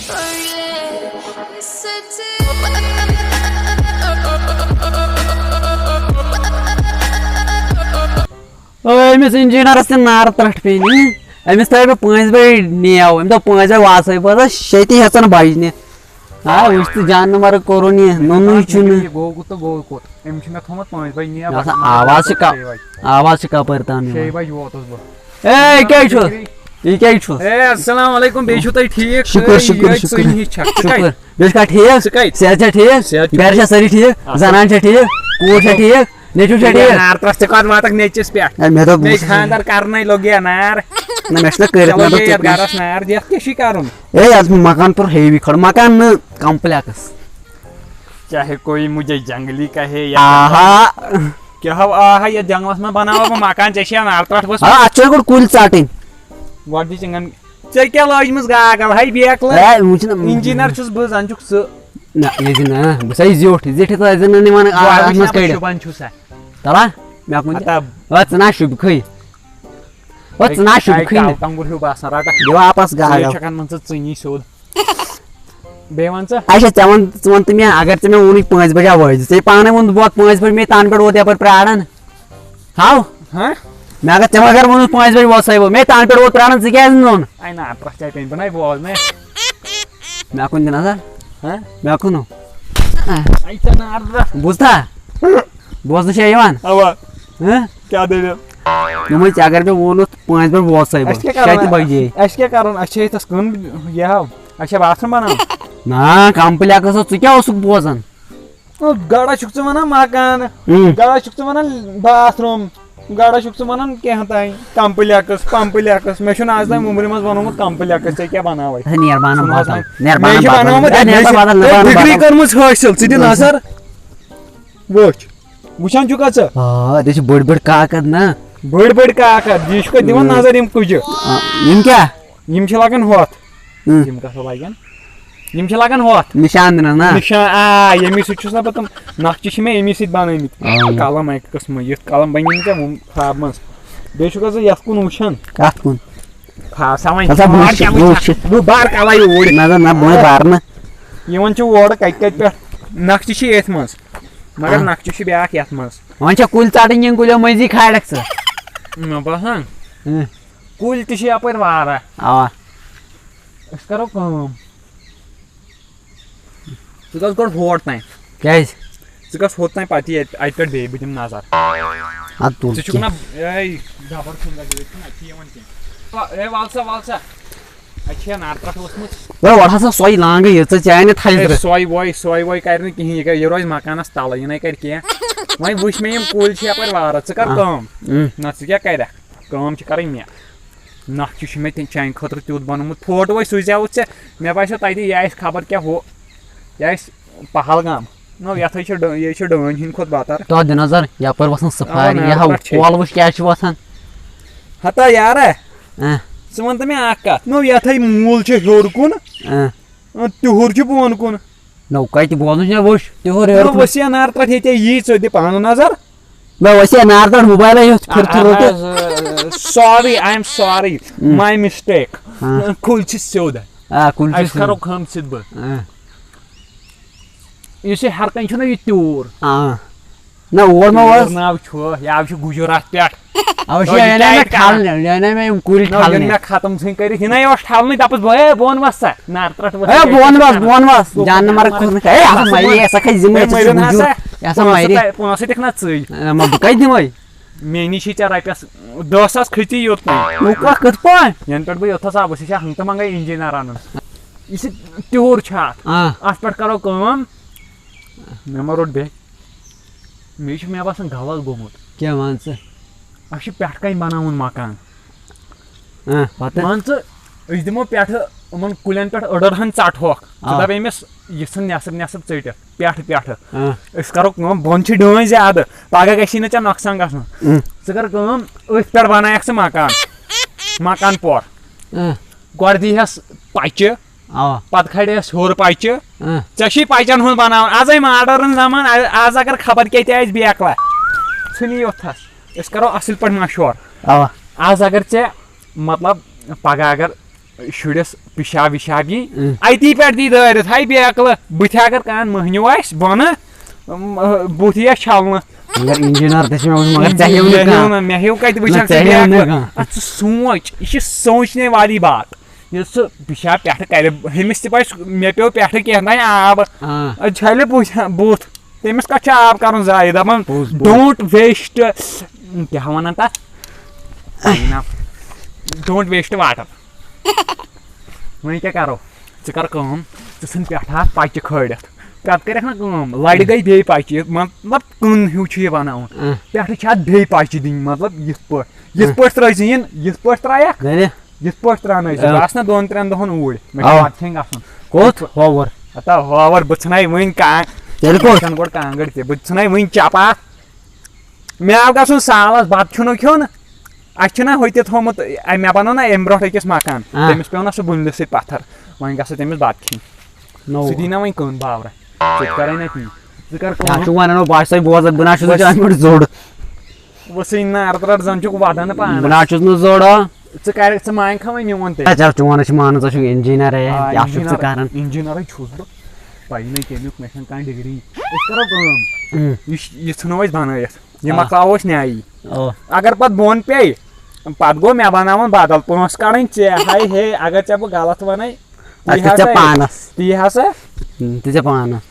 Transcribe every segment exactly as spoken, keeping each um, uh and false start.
أمِس اِنجیٖنرَس تہِ نارٕ ترٛٹھ پیٚیہِ نہٕ۔ أمِس تھٲوِ مےٚ پانٛژِ بَجہِ نیو۔ أمۍ دوٚپ پانٛژِ بَجہِ واتہٕ سا بہٕ، حظ شیٚتہِ ہٮ۪ژان بَجنہِ۔ آ، وٕچھ تہٕ جان نہٕ مَرٕ کوٚرُن یہِ، نوٚنُے چھُنہٕ۔ یہِ گوٚو تہٕ گوٚو کوٚت؟ أمۍ چھُ مےٚ تھوٚومُت پانٛژِ بَجہِ نیو۔ مےٚ باسان، آواز چھِ کا-، شیٚیہِ بَجہِ۔ آواز چھِ کَپٲرۍ تام یِوان۔ شیٚیہِ بَجہِ ووتُس بہٕ۔ اے، یہِ کیٛازِ چھُس؟ یہِ کیٛازِ چھُس؟ اے، السلام علیکم، بیٚیہِ چھِو تُہۍ ٹھیٖک؟ شُکُر، شُکُر، یہِ شُکُر۔ ژٕے ہِش چھَکھ۔ ژٕ شُکُر۔ کَتہِ؟ بیٚیہِ چھا ٹھیٖک؟ ژٕ کَتہِ؟ صحت چھا ٹھیٖک؟ صحت چھُ گَرِ چھا سٲری ٹھیٖک؟ اَصٕل۔ زَنان چھا ٹھیٖک؟ کوٗر چھا ٹھیٖک؟ نیٚچوٗ چھا ٹھیٖک؟ نار ترٛٹھ ژٕ کَتھ واتَکھ نیٚچِس پٮ۪ٹھ؟ اے، مےٚ دوٚپ، مےٚ بہٕ چھُس خانٛدَر کَرنَے لوٚگ یا نار۔ نہ، مےٚ چھُنہ کٔرِتھ، چلو مےٚ دوٚپ یے یَتھ ژےٚ گَرَس نار دِتھ کیٛاہ چھُے کَرُن؟ اے، اَز مکان پوٚر ہیوی کھڑ، مکان نہٕ، کمپلیکس۔ چاہے کوئی مجھے جنگلی کہے یا آہا۔ کیٛاہ ہو آہا، یَتھ جنگلَس منٛز بَناوَکھ بہٕ مکان، ژےٚ چھےٚ نار ترٛٹھ ؤژھمٕژ؟ آ، اَتھ چھِ گۄڈٕ کُلۍ ژَٹٕنۍ۔ گۄڈٕ دِژ چِنٛگَن۔ ژےٚ کیٛاہ لٲجمٕژ گاگل؟ ہے، بیکھ لٲج۔ ہے، وٕچھ نہ۔ اِنجیٖنر چھُس بہٕ، زَن چھُکھ ژٕ۔ نہ، یہِ چھُ نہ، بہٕ چھُسَے زیوٗٹھ، زِٹھِ تہٕ زَن نہٕ نِوان آ-، گۄڈٕ اَتھ وٕچھ منٛز نہ بہٕ کٔڑِتھ۔ شوٗبان چھُسا۔ تَلہ، مےٚ کُن تہِ۔ ہتا۔ وَ، ژٕ نہ شوٗبکھٕے۔ وَ، ژٕ نہ شوٗبکھٕے نہٕ۔ ٹۄنٛگُر ہیوٗ باسان، رَٹکھ۔ دِ واپس گاگل۔ ژٕ چھَکھ اَنان ژٕ ژٕنی سیوٚد۔ بیٚیہِ وَن ژٕ۔ اچھا، ژےٚ وَن، ژٕ وَن تہٕ مےٚ، اگر ژےٚ مےٚ ووٚنُے پانٛژِ بَجہِ آو وٲتۍ زِ، ژےٚ پانَے ووٚن ووت پانٛژِ بَجہِ، مےٚ تَنہٕ پٮ۪ٹھ ووت یَپٲرۍ پرٛاران۔ ہاو؟ ہہ؟ مےٚ اگر ژےٚ مگر ووٚنُتھ پانٛژِ بَجہِ ووت سا، مےٚ تَنہٕ پٮ۪ٹھ ووت پرٛاران، ژٕ کیٛازِ نہٕ نوٚن؟ اَے نہ، اَتھ پرٛٮ۪تھ جایہِ پیٚیہِ بَناے بوز مےٚ۔ مےٚ کُن دِ نظر۔ ہہ؟ مےٚ کُن۔ اَے ژےٚ نار درٛا۔ بوٗزتھا؟ بوزنہٕ چھےٚ یِوان؟ اَوا۔ ہہ؟ کیٛاہ دٔلیٖل؟ دوٚپمَے ژےٚ اگر مےٚ ووٚنُتھ پانٛژِ بَجہِ ووت سا بہٕ، اَسہِ کیٛاہ کَرُن؟ شیٚتہِ بَجے۔ اَسہِ کیٛاہ کَرُن؟ اَسہِ چھِ ییٚتھَس کٲم، یہِ ہاو، اَسہِ چھا باتھ روٗم بَناوُن؟ نا، کَمپٕلیکٕس اوس، ژٕ کیٛاہ اوسُکھ بوزان؟ او، گڑا چھُکھ ژٕ وَنان مکان، اۭں۔ گڑا چھُکھ ژٕ وَنان باتھ روٗم، گڑا چھُکھ ژٕ وَنان کینٛہہ تام کمپلیکس، پمپلیکس۔ مےٚ چھُنہٕ آز تام عُمرِ منٛز ووٚنمُت کمپلیکس، ژےٚ کیٛاہ بَناوَے؟ ہے، نیر بانم ژھٕنُس بدل، وۄنۍ۔ نیر مےٚ بانم چھِ بدل، بَنومُت، ہے، نیر مےٚ چھِ بانم بدل، نیر بانم ڈگری بدل۔ کٔرمٕژ حٲصِل، ژٕ دِ نظر۔ وٕچھ۔ وٕچھان چھُکھا ژٕ؟ آ، أسۍ چھِ بٔڑۍ بٔڑۍ کاکد نا۔ بٔڑۍ بٔڑۍ کاکد، یہِ چھُکھا دِوان نظر یِم کُجہِ؟ آ، یِم کیٛاہ؟ یِم چھِ لگان ہۄتھ۔ اۭں۔ یِم کَتھ لگن؟ یِم چھِ لگان ہۄتھ۔ نِشان دِنَس نا؟ نِشان، آ، ییٚمی سۭتۍ چھُس نا بہٕ تِم، نقشہِ چھِ مےٚ اَمی سۭتۍ بَنٲومٕتۍ۔ آ۔ قلم اَکہِ قٕسمہٕ، یُتھ قلم بَنی نہٕ ژےٚ وُم-، خاب منٛز۔ بیٚیہِ چھُکھ ژٕ یَتھ کُن وٕچھان؟ کَتھ کُن؟ کھا-، سَوَن چھِ ہسا بہٕ وٕچھِ، وٕچھِ۔ بہٕ بار کَلَے اوٗرۍ۔ نہ، نہ، نہ، بہٕ وَنہٕ بارنہٕ۔ یِوان چھِ اورٕ کَتہِ کَتہِ پٮ۪ٹھ۔ نقشہِ چھِ ییٚتھۍ منٛز، مگر آ۔ نقشہِ چھِ بیٛاکھ یَتھ منٛز۔ وۄنۍ چھا کُلۍ ژَٹٕنۍ کِنہٕ کُلٮ۪و مٔنٛزی کھالکھ ژٕ؟ مےٚ باسان، اۭں۔ کُلۍ تہِ چھِ یَپٲرۍ واریاہ۔ اَوا۔ أسۍ کَرو کٲم۔ ژٕ گژھ گۄڈٕ ہور تام۔ کیٛازِ؟ ژٕ گژھ ہور تام، پَتہٕ یہِ اَتہِ، اَتہِ پٮ۪ٹھ بیٚیہِ بہٕ دِمہٕ نظر۔ اَدٕ تُل ژٕ چھُکھ نہ، کینٛہہ۔ اے، زبر چھُنہٕ لگٲوِتھ، چھُنہٕ اَتہِ یِوان کینٛہہ۔ وَ-، اے، وَل سا، وَل سا۔ اَتہِ چھِ نار ترٛٹھ ؤژھمٕژ۔ وَلہٕ، وَلہٕ ہسا، سۄے لانٛگٕے یٲژ ژےٚ اَنے تھَزِ اے، رَس۔ سۄے وۄے، سۄے وۄے کَرِ نہٕ کِہیٖنۍ، یہِ کَرِ، یہِ روزِ مکانَس تَلہٕ، یہِ نَے کَرِ کینٛہہ۔ وۄنۍ وٕچھ مےٚ یِم کُلۍ چھِ یَپٲرۍ وارٕ، ژٕ کَر آ۔ کٲم۔ اۭں۔ نہ، ژٕ کیٛاہ کَرَکھ؟ کٲم چھِ کَرٕنۍ مےٚ۔ نقشہٕ چھُ مےٚ تہِ چانہِ خٲطرٕ تیُتھ بنومُت۔ فوٹوے سوٗزیوُتھ ژےٚ۔ مےٚ باسیو تَتہِ یہِ آسہِ خبر کیٛاہ ہُہ، یہِ آسہِ پہلگام۔ نو، یَتھ حظ چھِ ڈٲ-، یہِ چھِ ڈٲنۍ ہِنٛدۍ کھۄتہٕ بَتر۔ تَتھ دِ نظر، یَپٲرۍ وَسان اَوا، صفاری، نہ، یہِ ہاو پٮ۪ٹھ چھِ۔ کۄل وٕچھ کیٛاہ چھِ وَسان۔ ہتا یارا، اَہ۔ ژٕ وَن تہٕ مےٚ اَکھ کَتھ۔ نو، یَتھ ہے موٗل چھُ ہیوٚر کُن، اَہ۔ تِہُر چھُ بۄن کُن۔ نو، کَتہِ بوزُن چھُ مےٚ وٕچھ، تِہُر ہیوٚر نو، کُن۔ وسیع نار تَتھ ییٚتہِ یی، ژٕ دِ پانہٕ نظر۔ نہ، وسیع نار تَتھ موبایلَے یوت کھُر تھوٚو تہٕ۔ اہن حظ، sorry، I am sorry، in. My mistake۔ ہاں۔ کُلۍ چھِ سیوٚد۔ آ، کُلۍ چھِ اَسہِ سیوٚد۔ کَرو کٲم سیوٚد بہٕ۔ آ۔ یُس یہِ ہر کَنہِ چھُنہ یہِ تیوٗر۔ آ۔ نہ، اور ما تیوٗر اوس؟ ناو چھُ، یہِ آو چھُ گُجرات پٮ۪ٹھ۔ اَوَے چھِ تۄہہِ یہِ اَنے مےٚ کیٛازِ کَران؟ ٹھَلنہِ، یہِ اَنے مےٚ یِم کُلۍ نہ، یِم ٹھَلنہِ۔ مےٚ ختم ژھٕنۍ کٔرِتھ، یہِ نَے اوس ٹھَلنٕے، دَپَس بہٕ، ہے، بہٕ وَنہٕ وَس سا، نار ترٛٹھ ؤژھ ہے، مےٚ بہٕ وَنہٕ وَس، بہٕ وَنہٕ وَس، بہٕ جان نہٕ وَنہٕ مَرٕ وَس۔ کھوٚت نہٕ، ہے، یہِ ہسا مَرِ، یہِ ہسا کھَسہِ ذِمَے، ہے، ژٕ چھُکھ مٔرِو نہ گُجُر، سا۔ یہِ ہسا پونٛسہٕ مَرِ۔ تہِ، پونٛسہٕ تہِ کھنہ ژٕے۔ اے، مہ، بہٕ کَتہِ دِمَے؟ مےٚ نِش چھِ ژےٚ رۄپیَس دَہ ساس کھٔتی یوت نہٕ۔ نو کَتھ کِتھ پٲٹھۍ؟ یَنہٕ پٮ۪ٹھ بہٕ یوٚتھَس آوُس، یہِ چھِ ہنٛگتہٕ منٛگَے اِنجیٖنَر اَنُن۔ یہِ چھِ تیوٗر چھُ اَتھ۔ آ۔ اَتھ پٮ۪ٹھ کَرو کٲم۔ مےٚ ما روٚٹ بیٚیہِ؟ مےٚ چھُ، مےٚ باسان، غلط گوٚمُت۔ کیٛاہ وَن ژٕ؟ اَسہِ چھُ پٮ۪ٹھٕ کَنۍ بَناوُن مکان۔ آ، پَتہٕ؟ مان ژٕ، أسۍ دِمو پٮ۪ٹھٕ یِمَن کُلٮ۪ن پٮ۪ٹھ أڑ أڑ ہَن ژَٹہٕ ہوکھ۔ ژٕ آ۔ دَپ أمِس، یہِ ژھٕن نٮ۪صٕب نٮ۪صٕب ژٔٹِتھ، پٮ۪ٹھٕ پٮ۪ٹھٕ۔ آ۔ أسۍ کَرو کٲم، بۄن چھِ ڈٲنۍ زیادٕ، پَگاہ گژھی نہٕ ژےٚ نۄقصان گژھُن۔ اۭں۔ ژٕ کَر کٲم، أتھۍ پٮ۪ٹھ بَنایَکھ ژٕ مکان، مکان پور۔ اۭں۔ گۄڈٕ دی ہَس پَچہِ، اَوا۔ پَتہٕ کھڑے اَسہِ ہیوٚر پَچہِ۔ اۭں۔ ژےٚ چھُے پَچَن ہُنٛد بَناوُن۔ آز آے ماڈٲرٕن زَمانہٕ، آ-، آز اگر خبر کیٛاہ تہِ آسہِ بیکلا، ژھٕنہِ یوٚتھَس۔ أسۍ کَرو اَصٕل پٲٹھۍ مَشوَرٕ۔ اَوا۔ آز اگر ژےٚ، مطلب، پَگاہ اگر شُرِس پِشاب وِشاب یی، اۭں۔ اَتی پٮ۪ٹھ دی دٲرِتھ۔ ہاے بے عقلہٕ، بٕتھِ اگر کانٛہہ مٔہنیوٗ آسہِ بۄنہٕ، م-، بُتھ یِیَس چھَلنہٕ۔ مگر انجینئر تہِ چھِ مےٚ ووٚنمُت، مگر ژےٚ ہیوٚو نہٕ مےٚ ہیوٚو کانٛہہ۔ نہٕ، مےٚ ہیوٚو کَتہِ نہ، وٕچھَکھ ژےٚ ژٕ ہیوٚو بے نہٕ عقلہٕ؟ کانٛہہ۔ اَتھ ژٕ سونٛچ، یہِ چھِ سونٛچنے والی بات۔ ییٚلہِ سُہ پِشاب پٮ۪ٹھٕ کَرِ، ہُمِس تہِ پَزِ، مےٚ پیوٚو پٮ۪ٹھٕ کینٛہہ تام آب۔ آ۔ اَدٕ چھَلہِ بُتھ، بُتھ۔ تٔمِس کَتھ چھُ آب کَرُن ضایع؟ دَپان، پوٚز، پوٚز۔ Don't waste، کیٛاہ وَنان تَتھ؟ Don't waste water۔ وۄنۍ کیٛاہ کَرو؟ ژٕ کَر کٲم، ژٕ ژھٕن پٮ۪ٹھٕ اَتھ پَچہِ کھٲلِتھ۔ پَتہٕ کَرٮ۪کھ نہ کٲم، لَرِ گٔے بیٚیہِ پَچہِ، مطلب، کٕن ہیوٗ چھُ یہِ بَناوُن۔ اۭں۔ پٮ۪ٹھٕ چھِ اَتھ بیٚیہِ پَچہِ دِنۍ، مطلب، یِتھ پٲٹھۍ، یِتھ اۭں۔ پٲٹھۍ ترٛٲوزِ یِنۍ، یِتھ پٲٹھۍ ترٛایَکھ۔ گرِ؟ یِتھ پٲٹھۍ ترٛاونٲوزِ۔ اۭں۔ بہٕ آسہٕ نہ دۄن ترٛٮ۪ن دۄہَن اوٗرۍ، مےٚ چھُ اَوا۔ بَتہٕ کھٮ۪نۍ گژھُن۔ کوٚت؟ ہووُر۔ ہتا ہووُر، بہٕ ژھٕنَے وٕنۍ کانٛگ-، تیٚلہِ کوٚت؟ بہٕ ژھٕنَے وٕنۍ چَپہٕ اَتھ۔ مےٚ آو گژھُن سالس، بتہٕ چھُنہٕ کھیوٚن۔ اَسہِ چھُنہ ہُتہِ تھوٚمُت، اَ، مےٚ بنوو نہ اَمہِ برونٛٹھ أکِس مکان، آ۔ تٔمِس پیوٚو نہ سُہ بُنلہِ سۭتۍ پتھر، وۄنۍ گژھِ تٔمِس بتہٕ کھیٚنۍ۔ نوٚو۔ سُہ دی نہ وۄنۍ کٕہٕنۍ باورہ۔ ژٕ تہِ کرے نہ کِہیٖنۍ۔ ژٕ کر کٲم۔ کیٛاہ چھُ ونان، بہٕ چھُسے بوزان، بہٕ نہ چھُس نہٕ بس۔ چانہِ پٲٹھۍ زوٚڑ۔ وۄنۍ سُے نار ترٛٹھ زن چھُکھ ودان پانس۔ بہٕ نہ چھُس نہٕ زوٚڑ۔ ژٕ کر، ژٕ مانکھا وۄنۍ میون تیٚلہِ؟ اے، ژےٚ چھُ وَنان، ژٕ مانان، ژٕ چھُکھ engineer، اے، آ، کیٛاہ چھُکھ ژٕ engineer، کران؟ Engineer چھُس بہٕ۔ پَیی نہٕ کَمیُک، مےٚ چھَنہٕ کانٛہہ degree۔ أسۍ کَرو کٲم۔ اۭں۔ یہِ چھِ، یہِ ژھٕنو أسۍ بَنٲیِتھ۔ یہِ آ۔ مۄکلاوو أسۍ نیایی۔ آ۔ اگر پَتہٕ بۄن پیٚیہِ، پَتہٕ گوٚو مےٚ بَناوُن بدل۔ پونٛسہٕ کَڑٕنۍ ژےٚ، ہاے ہے، اگر ژےٚ بہٕ غلط وَنے، تی اَدٕ ژےٚ ہسا، پانَس۔ تی ہسا۔ اۭں، تہِ ژےٚ پانَس۔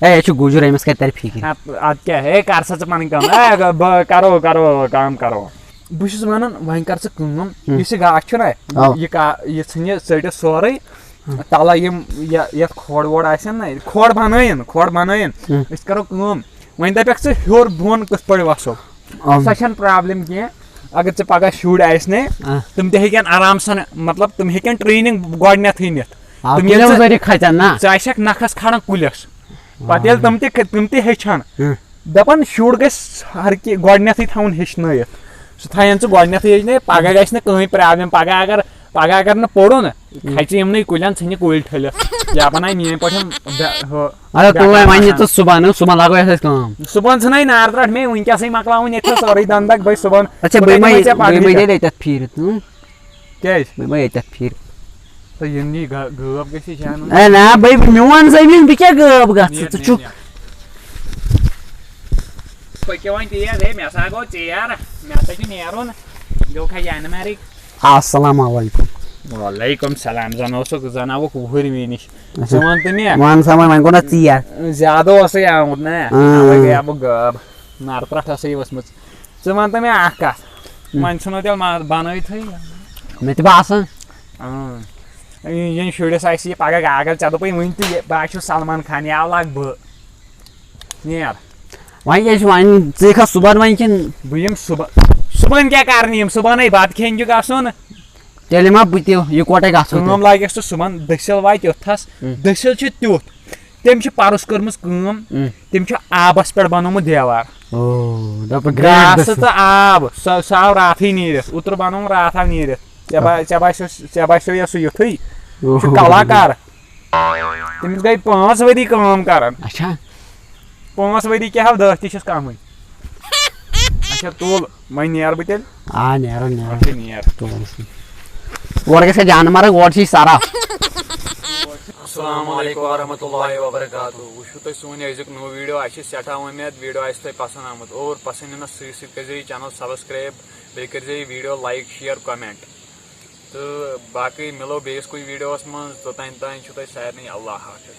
اے، یہِ چھُ گُجُر، أمِس کَتہِ تَرِ فِکرِ؟ اَدٕ، اَدٕ کیٛاہ، ہے، کَر سا ژٕ پَنٕنۍ کٲم۔ اے، بہٕ کَرو، کَرو، کٲم کَرو۔ بہٕ چھُس وَنان، وۄنۍ کَر ژٕ کٲم، اۭں۔ یُس یہِ گاش چھُنہ، آ۔ یہِ کا-، یہِ ژھٕنہِ ژٔٹِتھ سورُے۔ تَلہ یِم یہِ-، یَتھ کھۄڑ وۄڑ آسن نہ، کھۄڑ بَنٲیِن، کھۄڑ بَنٲیِن۔ ہُم۔ أسۍ کَرو کٲم، وۄنۍ دَپٮ۪کھ ژٕ ہیوٚر بۄن کِتھ پٲٹھۍ وَسو؟ آ۔ سۄ چھَنہٕ problem کینٛہہ۔ اگر ژےٚ پَگاہ شُرۍ آسہِ نے، آ۔ تِم تہِ ہیٚکن آرام سان، مطلب، تِم ہیٚکن training گۄڈٕنٮ۪تھٕے نِتھ۔ آ، تِم ییٚلہِ کُلٮ۪و ژٕ ذٔریعہٕ کھژن نا۔ ژٕ آسٮ۪کھ نَکھَس کھڑان کُلِس۔ پَتہٕ ییٚلہِ آ۔ تِم تہِ، تِم تہِ ہیٚچھَن۔ ہُم۔ دَپان شُر گژھِ ہر کینٛہہ گۄڈٕنٮ۪تھٕے تھاوُن ہیٚچھنٲیِتھ۔ سُہ تھاوین ژٕ گۄڈٕنٮ۪تھٕے ہیٚچھنٲیِتھ، پَگاہ گژھِ نہٕ کٕہٕنۍ problem۔ پَگاہ اگر، پَگاہ اگر نہٕ پوٚرُن، کھژِ یِمنٕے کُلٮ۪ن، ژھٕنہِ کُلۍ ٹھٔلِتھ۔ یا بَنایہِ میٛٲنۍ پٲٹھۍ بے-، ہُہ، اَدٕ بے-، تُل وۄنۍ، وۄنۍ یہِ ژٕ صُبحن، صُبحن لاگو یَتھ أسۍ کٲم۔ صُبحن ژھٕنَے نار ترٛٹھ مے وٕنکیٚسٕے مۄکلاوُن ییٚتہِ سا سورُے دَنٛدَکھ بَے صُبحن۔ اچھا، بہٕ بیٚیہِ ما، دِمَے ژےٚ بیٚیہِ ما پَگہٕے ییٚلہِ اَتہِ پھیٖرِ، اۭں؟ کیٛازِ؟ بیٚیہِ ما ییٚتہِ اَتھ پھیٖرِ؟ تہٕ یِم نی گٲ-، گٲب گژھِ شانہٕ۔ اے نہ، بٔے میون زٔمیٖن، بہٕ کیٛاہ گٲب گژھٕ؟ نیر، ژٕ نیر، چھُکھ نیر۔ پٔکِو وۄنۍ تیز، ہے، مےٚ سا گوٚو ژیر، مےٚ سا چھُ نیرُن۔ یوٚو کھا یانہٕ مارٕکۍ۔ السلام علیکم۔ وعلیکم السلام، زَن اوسُکھ، زَن آوُکھ وُہٕرۍ مےٚ نِش۔ اچھا۔ ژٕ وَن تہٕ مےٚ۔ وَن سا وۄنۍ، وۄنۍ گوٚو نہ ژیر۔ زیادٕ اوسُے آمُت نہ، اۭں۔ اَوَے گٔیاو بہٕ غٲب۔ نَرٕ پرٛٹھ ٲسٕے ؤژھمٕژ۔ ژٕ وَن تہٕ مےٚ اَکھ کَتھ، اۭں۔ وۄنۍ ژھٕنو تیٚلہِ ما-، بَنٲیتھٕے۔ مےٚ تہِ باسان۔ اۭں۔ یہِ-، ییٚمۍ شُرِس آسہِ یہِ پَگاہ گاگَل، ژےٚ دوٚپُے وٕنۍ تہِ یہِ، بہٕ ہا چھُس سَلمان خان، یہِ آو لَگ بہٕ۔ نیر۔ وۄنۍ کیٛاہ چھُ وۄنۍ؟ ژٕ یِکھا صُبحن وۄنۍ کِنہٕ؟ بہٕ یِمہٕ صُبحن۔ صُبحن کیٛاہ کَرنہِ یِمہٕ؟ صُبحن ہے بَتہٕ کھیٚنہِ چھُ گژھُن۔ تیٚلہِ ما بہٕ تہِ یِکوَٹَے گژھو تیٚلہِ۔ کٲم لاگٮ۪کھ ژٕ صُبحن، دٔسِل واتہِ یوٚتتھَس۔ اۭں۔ دٔسِل چھِ تیُتھ، تٔمۍ چھِ پَرُس کٔرمٕژ کٲم، اۭں۔ تٔمۍ چھُ آبَس پٮ۪ٹھ بَنومُت دیوار۔ او، دَپہٕ گرٛیک گاسہٕ دٔسِل۔ تہٕ آب، سُہ، سُہ آو راتھٕے نیٖرِتھ، اوترٕ بَنووُم راتھ آو نیٖرِتھ۔ ژےٚ با-، ژےٚ باسیو، ژےٚ باسیو یا سُہ یُتھُے؟ او۔ سُہ کلاکار۔ تٔمِس گٔے پانٛژھ ؤری کٲم کران۔ اچھا۔ پانٛژھ ؤری کیٛاہ ہاو، دَہ تہِ چھِس کمٕے۔ اچھا، تُل، وۄنۍ نیرٕ بہٕ تیٚلہِ۔ آ، نیرو، نیرو۔ اچھا، نیر۔ تُل۔ اورٕ گژھِ جانہٕ مرگ، اورٕ چھِ سرف۔ السلام علیکم ورحمۃ اللہ وبرکاتہ۔ وٕچھِو تُہۍ سون یہِ أزیُک نوٚو video، اَسہِ چھِ سٮ۪ٹھاہ اُمید video آسہِ تۄہہِ پسنٛد آمُت۔ اور پسنٛد یِنَس سۭتۍ سۭتۍ کٔرۍزیو یہِ channel subscribe، بیٚیہِ کٔرۍزیو یہِ video like، share، comment۔ تہٕ باقٕے مِلو بیٚیِس کُنہِ videoہَس منٛز، توٚتام تام چھُو تۄہہِ سارنٕے اللہ حافظ۔